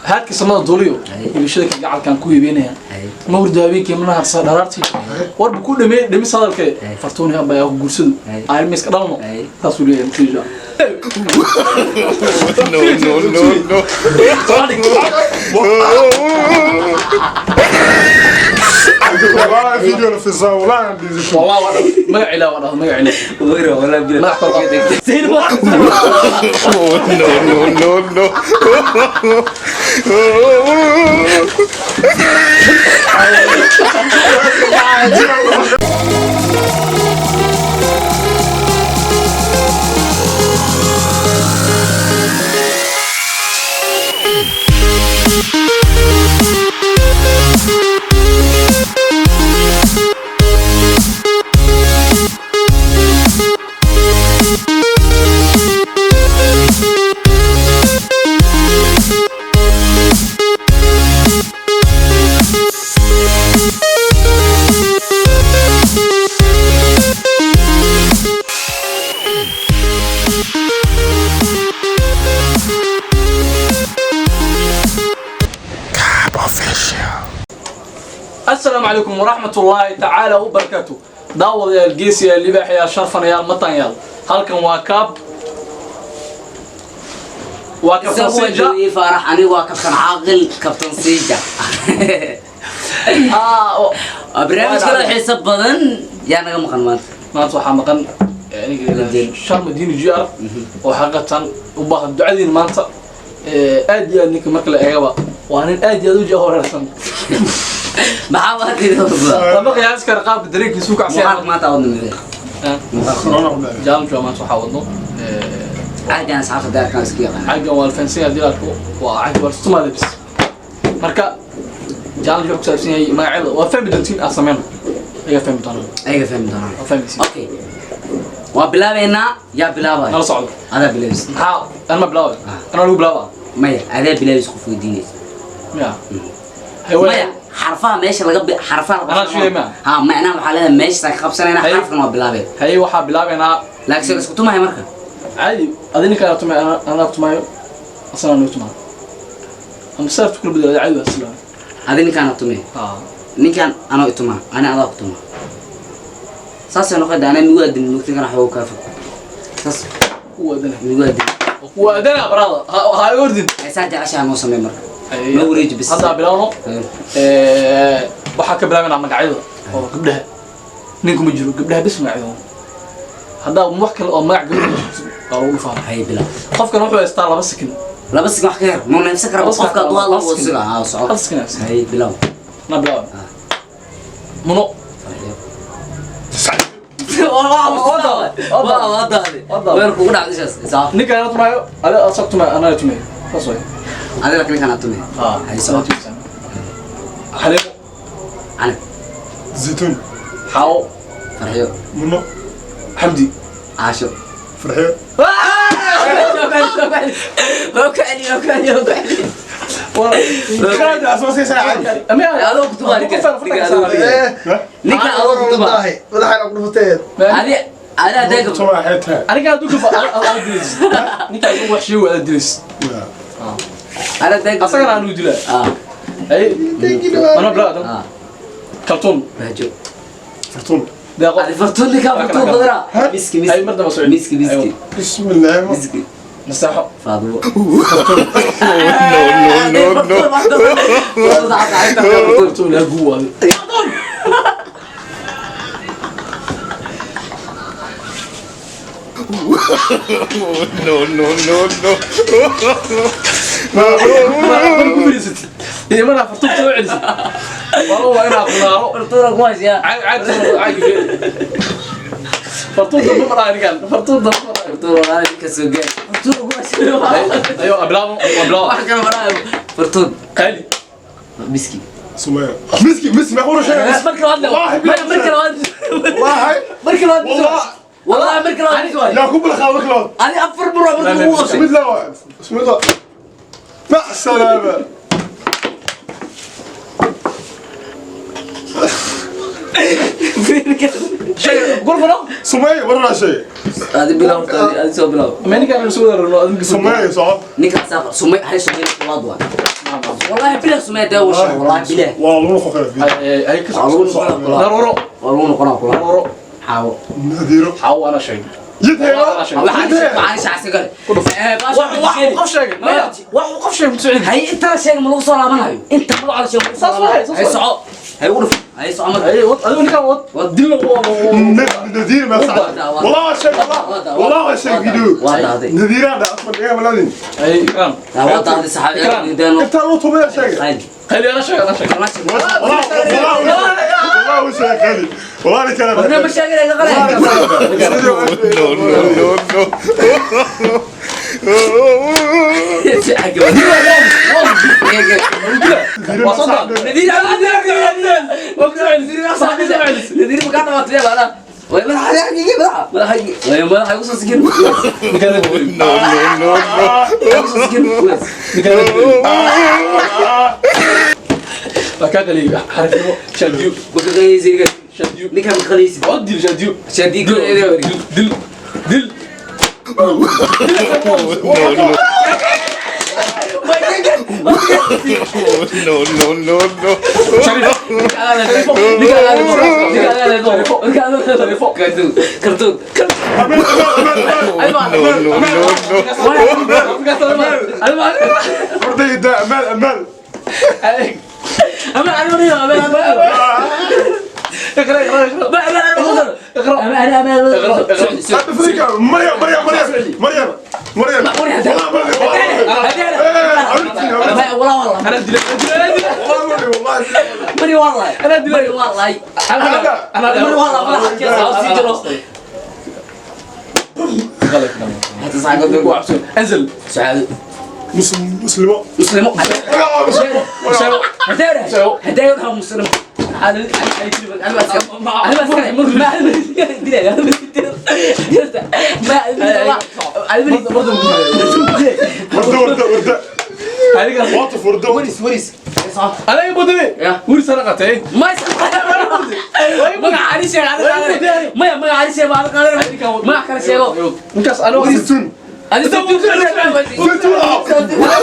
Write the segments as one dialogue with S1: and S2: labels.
S1: Haadka samada duuliyo ibashada ka gacalkan ku iibinaya ma hurdo habeenkii mana harsa dharaartii warba ku dhamee dhamis hadalkee fartuuni abba ayaa ku guursado aalma iska dhalno taasuu leeyahay masiija.
S2: No, no, no, no.
S3: والله فيديو الفزا والله عندي زيتون.
S1: والله waa dhah magac ilaah waa dhah magac ilaah
S4: Wayro wala bila.
S1: Madax kor qaad. Zayn waa
S2: No, no, no, no.
S1: Asalaamu calaykum waraxmat ullaahi tacaala wabarakaatu, daawadayaal, geesiyaal, libaaxyaal, sharfanayaal, mataanyaal, halkan waa kaab, waa kabtan
S4: Isagu waa
S1: Siija.
S4: Joogay Faarax, anigu waa kabtan Caaqil, kabtan Siija. Waa barnaamij kale oo xiiso badan. Yaa naga maqan maanta?
S1: Maanta waxaa maqan aniga Sharma Diini GR oo xaqiiqatan u baahan ducadiin maanta. Aad iyo aad ninka marka la eegaba waa nin aad iyo aad u jahoreersan.
S4: Maxaa maanta?
S1: Lama qiyaasi kara qaabka dareenkiisu u kacsan.
S4: Muuqaalka maanta wadna midee?
S3: كورونا ولا
S1: Challenge waa maanta waxaa wadno.
S4: Caagan asxaabta daarkan iska yaqaan.
S1: Caagan waa alfansan haddii la arko waa caag waa Soomaali bis. Marka challenge wuxuu ku saabsan yahay magacyada waa fahmi doontiin aan sameyno, ayaga fahmi doonaan.
S4: Ayaga fahmi doonaan.
S1: Waa fahmaysiin.
S4: Okay, waa bilaabeynaa. Yaa bilaabaya?
S1: Nala socdo.
S4: Adaa bilaabaysa.
S1: Maxaa anma bilaabay? Anaa lagu bilaabaa?
S4: Maya, adaa bilaabaysa, qof weydiinaysa.
S1: Miya?
S4: Maya, xarfaha meesha laga xarfaha laga
S1: Anaa sheegay ma?
S4: Ha, macnaha waxaa leedahay meesha ka qabsanayna.
S1: Haye.
S4: Xarafkan waa bilaabeen.
S1: Haye, waxaa bilaabeynaa.
S4: Laakiin se la isku tumahay marka.
S1: Caadi adi ninkaan tumay, anaa tumaayo, asana nagu tumaa ama saartu kula bedelo caadi waa sila.
S4: Adi ninkaan tumay. Ninkaan anoo itumaa, ani adaa ku tumaa, saasay noqon. Anaa migu aadin mugti kana xoogo kaa fog saas.
S1: Kuwa adana.
S4: Migu aadin.
S1: Kuwa adana brother, ha ordin.
S4: Saa jeceshaha noo samee marka, noo wareeji bis.
S1: Hadda bilaawno. Waxaa ka bilaabanaa magacyada oo gabdhaha, ninku ma jiro, gabdhaha bis magacyadooda. Haddaa wax kale oo magac gabdhaha waa lagu dhufaa.
S4: Haye, bilaab.
S1: Qofkan wuxuu haystaa 2 second.
S4: 2 second wax ka yar mau neefsan kara.
S1: Laba second,
S4: qofka duwaa
S1: laba
S4: lagu
S1: second.
S4: siga ha soco.
S1: Hal second haysta.
S4: Haye, bilaab.
S1: Na bilaab. Muno.
S4: Farxiyo. Weer kugu dhacday ishaas isaa.
S1: Ninka anaa tumaayo, adi asaga tumaayo, anaa tumayo, saas way.
S4: Adiga laakiin ninkaan aad tumay. Haye, soco.
S1: Xaliimo.
S4: Canab.
S3: زيتون.
S1: Xaawo.
S4: Farxiyo.
S3: منو.
S1: Xamdi.
S4: Caasho.
S3: فرحية.
S4: Waa ku celi, waa ku celi, waa ku celi. Adoo ku tumaa ninka. Ninka adoo ku tumaa.
S5: Madaxayna ku dhufatee.
S4: Adi adaa deega.
S3: طبعا حيتها.
S1: Aniga adduunka aad dilays ninka, adigu wax sheego aad dilays.
S4: Adaa deega.
S1: Asagana aanu dilaa. Ay, mana bilaab. Kaltuun.
S4: Bajo.
S3: فرتون.
S1: Deeqo.
S4: Adi fartuun, ninka fartuun badana. Miski, miski.
S1: Ay, mar dambe soo.
S4: Miski, miski.
S3: بسم الله.
S4: Miski.
S1: Naseexo.
S4: Faadumo.
S2: No, no, no, no.
S1: Kaltuun laa guu waade.
S2: No, no, no, no.
S1: Mar ku fadhiisatid iyo mar aad fartuun soo celisid waa inaa qunaaro.
S4: Fartuuna ku haysiyaa.
S1: Caag caag soo caag fartuun dambe ma dhahay ninkan, fartuun dambe ma dhahay.
S4: Fartuun walaal, ninka soo gaar. Fartuuna ku haysiyaa.
S1: Ayo, bilaabo, waa bilaabo.
S4: Wax kale ma dhahayo. Fartuun.
S1: Qaali.
S4: Miski.
S3: سمية، مسكي مسكي، ما هو شيء.
S4: Marka labaad le. Marka labaad.
S3: والله.
S4: Marka labaad.
S3: والله.
S4: والله marka labaad.
S3: يا كوب الخال خلاص.
S4: Adi afar bur marka ugu
S3: بسم
S4: qabtay.
S3: الله، بسم الله، مع السلامة.
S1: Sheeg gurfano.
S3: سمية ورا شيء.
S4: Adi bilaw, adi soo bilaw.
S1: Ma ninkaan soo wada rabno adinka.
S3: سمية صح؟
S4: Ninka saaq sumay hay sumay walaad waa. Wallahi bilaa sumay daa washa wallahi bilaa.
S3: والله لو خير.
S1: Ay ka
S4: Waa lagu noqonaa kula.
S1: Naroro.
S4: Waa lagu noqonaa kula.
S1: Naroro.
S4: Xaawo.
S3: نذيره.
S1: Xaw ana sheeg.
S3: يدها.
S4: Waxaan shacsi gale.
S1: Wax qof sheegay. Maya, wax qof sheegay ku socod.
S4: Hay inta la sheegay ma lagu soo laabanayo. Inta magaca la sheegay.
S1: Saas waay, saas
S4: Hay
S1: waay.
S4: soco. Hay ugu dhuf. Hay soco marka.
S1: Ay, wad adigu ninkaan wad. Dil
S3: نذير ما سعد. والله شيء والله والله شيء فيديو.
S4: Waa daaday.
S3: نذير هذا اصلا ايه ولا
S1: Ay, ikram.
S4: Waa daaday saxaabi.
S3: انت لو طبيعي شيء.
S4: Qayl.
S1: Qayli ana sheeg, ana sheeg.
S3: والله والله والله شيء خالي. والله كلام.
S4: Warna ma sheegay qalay.
S2: No, no, no, no.
S1: Waa soo daaday.
S4: نذير نذير مكان ما تبيع انا وين ما حد يحكي مدحه وين ما حد يوصل سكين
S2: No, no, no, no.
S4: يوصل سكين
S1: Waa kaa qaliyay xarifnimo. Shadiyo.
S4: بقيزي
S1: Shadiyo.
S4: ninka مخليس
S1: Waa dil shadiyo.
S4: شديد
S1: Dil dil dil.
S2: No, no, no, no.
S1: Sharif.
S4: كرتون
S2: No, no, no, no.
S3: ورده ده امال امال.
S1: اقرا اقرا اقرا. اقرا.
S3: افريقيا مريم مريم مريم مريم مريم. والله
S4: والله
S1: انا دل انا دل.
S3: والله
S4: مري والله
S1: انا دل.
S4: مري والله
S1: انا انا
S4: مري والله ولا حكي
S1: غلط.
S4: حتى صعب
S1: وعبسون انزل.
S4: سعاد
S3: مسلمة.
S4: مسلم
S1: مسلم.
S4: هدايا هدايا مسلم انا
S3: ورده ورده ورده. واطف ورده.
S4: وريس وريس
S1: انا يبودي وري سرقتي.
S4: ما ما عارف ما ما عارف ما ما كان شيء.
S1: ninkaas anoo
S3: زيتون.
S4: انا
S3: زيتون.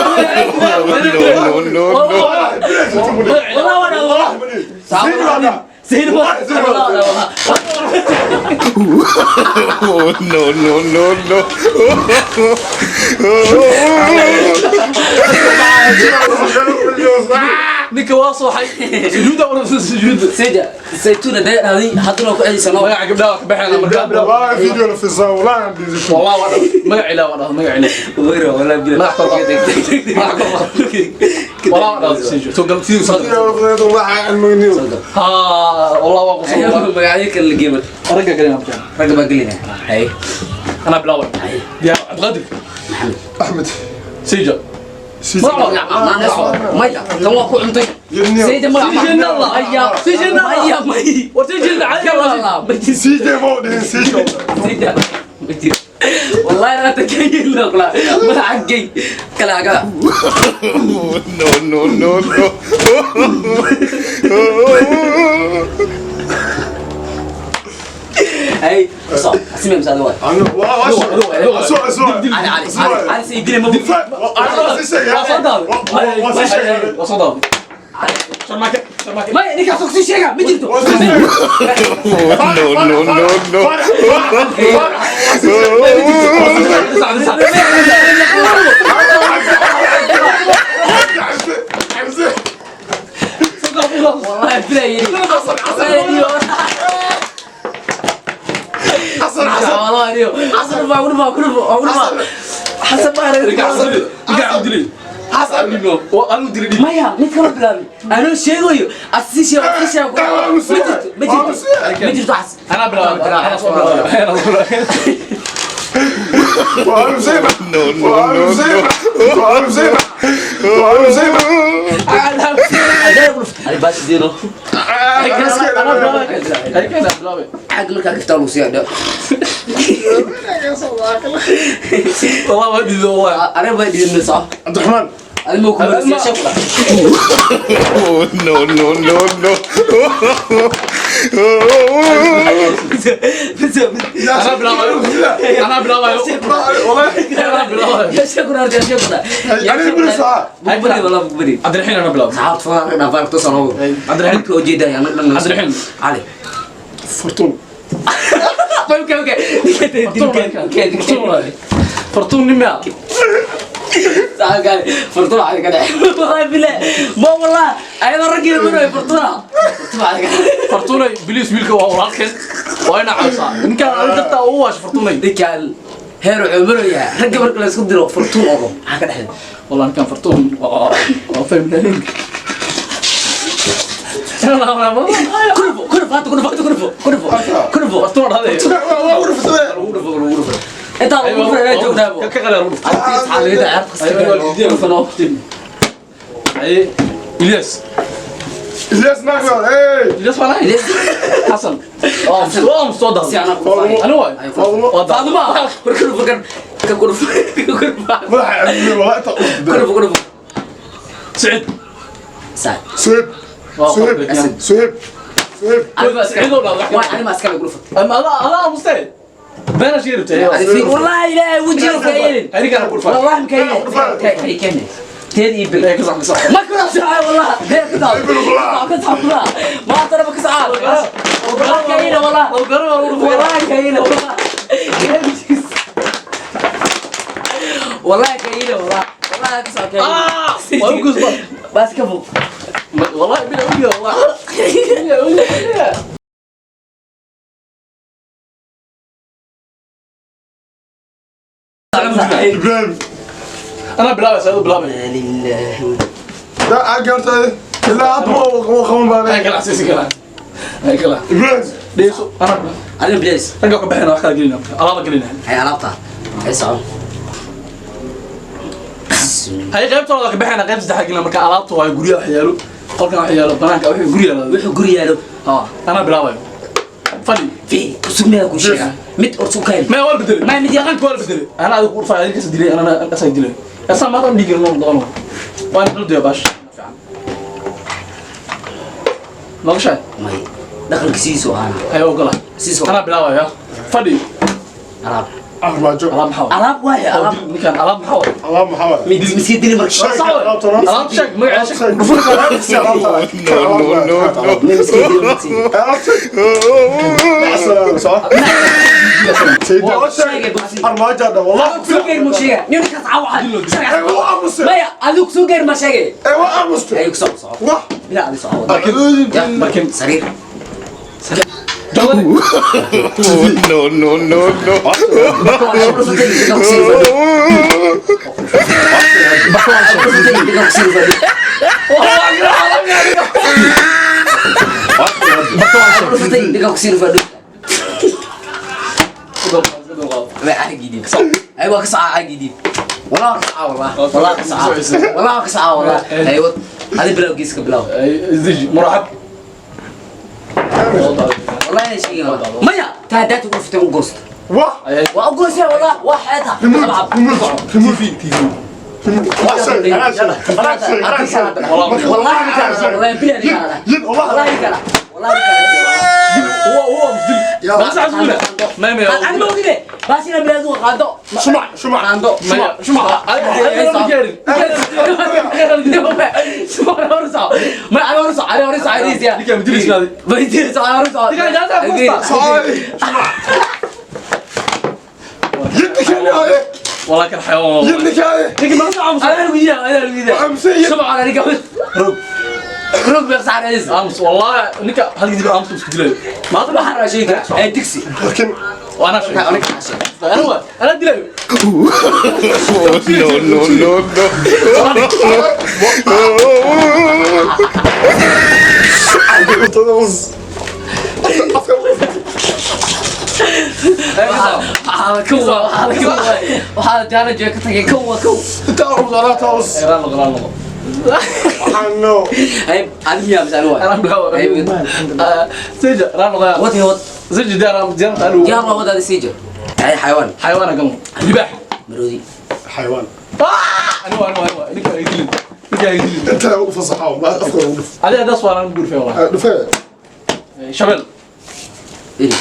S2: No, no, no, no.
S4: والله وانا والله
S3: زين
S4: زين والله.
S2: No, no, no, no.
S1: Ninka waa sooxay sujuuda wala sujuuda.
S4: سيدا زيتون ده هذه حطنا ku celisano.
S1: Magaca gabdhaha ka baxayna markaa.
S3: والله فيديو في الزاوية والله عندي زيتون.
S1: والله waa magac ilaa waa dhaho magac ilaa.
S4: ويرو والله بلا.
S1: Madax kor qaad. Madax kor qaad. والله waa dhaho soo gal fiidu soo ha والله waa qosol.
S4: Magacyo kale la geeyo.
S1: Ragga kale markaa.
S4: Ragga baa gelinaya. Hay.
S1: Ana bilaaway diyaar Cabdiqaadir.
S4: Maxamed.
S3: احمد.
S1: Sija.
S4: Maya tan waa ku cuntay sayda
S1: Sijin Allah.
S4: Maya.
S1: Sijin Allah.
S4: Maya may.
S1: War sijin caadi
S4: Allah ma jiro.
S3: سي جي مودي سي جي.
S4: Sayda ma jiro wallahi ana takayil noqla madaxa gey kala aga.
S2: No, no, no, no.
S4: Hay so asimem saad waa.
S3: انا والله اسوء اسوء.
S4: Ali ali ali ali say dile ma.
S1: Waa soo daaday. Waa soo daaday. Sharmaake sharmaake.
S4: Maya ninkaas oo sii sheega ma jirto.
S2: No, no, no, no.
S4: والله بلاي
S3: حسن حسن.
S4: والله اليوم حسن ما اقول ما اقول ما اقول ما حسن ما
S1: Ninka dilay.
S3: حسن.
S1: Waa anu dilay.
S4: maya mid kala bilaabay anoo sheegayo asii sheego asii sheego ma jirto ma jirto ma jirto xas.
S1: Ana bilaabay. Ana soo bilaabay. Ana soo bilaabay.
S3: وعارف زي ما
S2: No, no,
S3: وعارف
S2: no,
S3: زي
S2: no.
S3: ما وعارف زي ما وعارف زي ما.
S4: Ali baas dino.
S1: Ana bilaabay. Ay kana bilaabay.
S4: Xag markaa kaftaa lagu siiyaa dha.
S1: والله ما ادري والله.
S4: Arrin baa dhidin sax.
S3: عبد الرحمن.
S4: Adi ma ku marsiya shaqla.
S2: No, no, no, no.
S1: Anaa bilaabayo. Anaa bilaabayo.
S3: والله
S1: Anaa bilaabayo.
S4: يا شيخ يا شيخ.
S3: أنا بقول ساعة.
S4: بقبري والله بقبري.
S1: Cabdiraxiin anaa bilaabo.
S4: صعبت فوق انا فارق تصل هو.
S1: Cabdiraxiin.
S4: وجيدا يا
S1: Cabdiraxiin.
S4: علي.
S3: فرتون.
S4: اوكي اوكي.
S1: Fartuun waay. Fartuun nin miyaa?
S4: تعال قال فرطوع على كده والله بالله ما والله انا الرجل منو فرطوع فرطوع على كده.
S1: Fartuunay biliis wiilka waa walaalkeen. Waa ina caawisaa. Ninkaan adiga dartaa ugu waashay Fartuunay.
S4: ديك هير عمره يا رجل مرك لا اسكو ديرو فرطوع oo waxa ka dhaxay.
S1: Wallah ninkaan Fartuun waa fahmnay.
S4: كرفو كرفو هات كرفو هات كرفو كرفو كرفو.
S1: Fartuun dhahday.
S4: كرفو كرفو انت كرفو يا جوجنا
S1: Ka qalay lagu dhufto.
S4: عارف عارف.
S1: Aywa waalidiin sana waqtin. Ay Ilyas.
S3: الياس ناقل اي.
S1: Ilyas waa lahayn. Xasan. Waa soo
S4: سي
S1: dahday.
S4: انا
S1: Ani waay.
S4: فاطمه كرفو كرفو كرفو
S3: والله انت
S4: كرفو كرفو.
S1: Sicid.
S4: سعد.
S3: سهيب سهيب سهيب سهيب.
S1: Sicid oo dhahday.
S4: وانا ما اسكن كرفو.
S1: Ama adaa amustay. Beena sheegtay.
S4: والله لا وجهك كاين.
S1: Aniga ku dhufay.
S4: والله مكاين كاين كاين تيدي بل.
S1: Ka sax ka sax.
S4: ما كنا ساعة والله هيك كسعة كسعة والله ما ترى بكسعة والله كاينة والله والله كاينة والله والله كاينة والله والله كسعة كاينة.
S1: Waa u gudba.
S4: بس كفو.
S1: والله بلا وجه والله. بلا وجه.
S3: ابراهيم.
S1: أنا bilaabay saad bilaabay.
S4: لله.
S3: لا قلت لا اطول خمن
S1: Ay
S3: بالي.
S1: kala xasiisi kala. Ay kala.
S3: ابراهيم.
S1: Dheyso ana
S4: أنا بليز.
S1: ragga ka bixina wax kala gelina. Alaaba gelina.
S4: هاي عرفتها هاي صعب.
S1: Hay qaybta wada ka bixina qayb saddex gelina marka alaabta waa guryaha wax yaalo. Qolkan wax yaalo banaanka wax guri yaalo.
S4: وحو قريالو.
S1: Ha ana bilaabayo. Fadhi.
S4: في كسوميا كوشيا مد أرسو كاين.
S1: Ma waa bedelay.
S4: ما مد يقان.
S1: Waa bedelay. Ana adigu ku dhufay adiga dilay ana asaga dilay. Asaa ma aan dhigin noo doono. Waan xuldiya baash. Maqashay?
S4: ماي دخل كسيسو أنا.
S1: Ay ogolahay.
S4: سيسو.
S1: Ana bilaabaya. Fadhi.
S4: عرب.
S3: اربعه.
S1: Alaab maxaa waay?
S4: عرب واحد عرب.
S1: Ninkaan alaab maxaa waay?
S3: الله محمد.
S4: مد مسكين دلي مركز.
S1: Alaab sheeg magaca sheeg.
S2: No, no, no, no.
S4: مسكين دلي مركز.
S3: اربعه والله.
S4: سو غير مشيga نيو كاس عوعد.
S3: ايوه امس.
S4: ما ادوك سو غير ما شيء.
S3: ايوه امس.
S4: ايوه صعب صعب.
S3: واه.
S4: لا هذه صعب.
S1: Barkin.
S4: سرير.
S1: Jawari.
S2: No, no, no, no.
S4: ايوه كسعة عقيدي والله كسعة والله والله كسعة والله كسعة والله ايوه هذه بلاو قيسك بلاو.
S1: Isdeji muraxab.
S4: والله يا شيخ ميا تهدات وقفت وقصت
S3: واه.
S4: واقول يا والله وحياتها.
S3: ريموت تي في.
S4: والله والله بلا والله والله والله
S1: هو هو مسدل. بس عزوله. ما ما
S4: انا ما ودي بس انا بلا ذوق قاندو.
S3: شمع شمع.
S4: قاندو.
S1: ما شو ما انا جاري.
S4: ما انا ورصع انا ورصع عريس يا
S1: Ninkaan madilis naaday.
S4: بيدير انا ورصع.
S1: Ninkaan jaanta ku hasta.
S3: يدك هذه.
S1: والله كان حيوان.
S3: يدك هذه.
S1: Ninka ma soo
S4: انا وياه انا وياه.
S3: امسيه.
S4: شبع على ريقه
S1: Rog.
S4: روك بيقص على عريس.
S1: Aamus wallahi ninka hal gidib aamus isku dilay. Ma
S4: ما حرا شيء اي تاكسي.
S3: لكن
S1: وانا sheegay.
S4: انا كحشي.
S1: Ana waa ana dilay.
S2: No, no, no, no.
S4: Waxaa jaana jooga ka tagay kow kow.
S3: انت اربط على تاوس.
S1: Raan noqo raan noqo.
S3: حنو.
S4: ay adi miyaa mise anigu
S1: Raan noqo. Seja raan noqo.
S4: wad wad.
S1: Seja diyaar diyaar taalo.
S4: yaa ma wadaada sii jir ay xayawaan.
S1: Xayawaan gamo. Libaax.
S4: Maroodi.
S3: حيوان.
S1: Ani waa ani waa ninka ay dilin. Ninka ay dilin.
S3: انت فصحى ما افكر.
S1: Adiga daas waa aan guurfay wallahi.
S3: دفاع.
S1: Shabeel.
S4: Eri.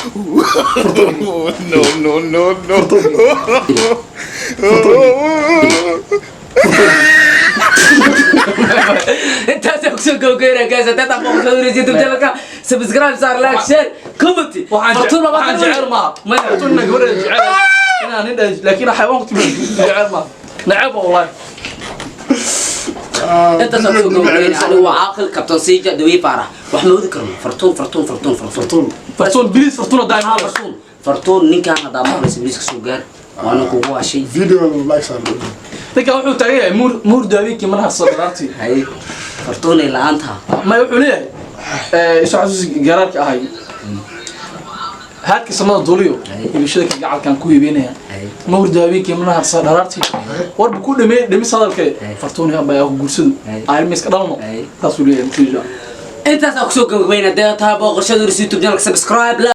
S2: No, no, no, no.
S4: Intaasaan kusoo gabagabeynaya, guys. Haddaad aqoon youtube channelka, subscribe saar, like, share, comment. Fartuun baa
S1: waxaan jecel maaha.
S4: Maya.
S1: Fartuunna gabadha jecel inaan nin dhahay, laakiin xayawaanku timi jecel maaha, nacab wallahi.
S4: Intaasaan kusoo gabagabeynaya. Anigu waa Caaqil Kabtan Siija Dawiye Faarax. Wax ma wadi karno. Fartuun, Fartuun, Fartuun, Fartuun.
S3: Fartuun.
S1: Fartuun, please, Fartuun daa'im.
S4: Maxaa Fartuun? Fartuun, ninkaan haddaa maqlaysa, miiska soo gaar, waana kugu washay.
S3: Video like saar.
S1: Ninkan wuxuu taagan yahay muur daawinkii mana harsa dharaartii.
S4: Haye, Fartuunay la-aanta.
S1: Maya, wuxuu leeyahay isu xasuusi garaarka ahay haadka samada duuliyo ibashada ka gacalkan ku iibinaya. Mawrda habeenkii mana harsa dharaartii, warba ku dhamee dhamis hadalke, Fartuuni abaa ku guursado, aan iska dhalno, taasuu leeyahay natiija.
S4: Intaasaan kusoo gabagabeynaya. Dee taa booqashada youtube channelka, subscribe.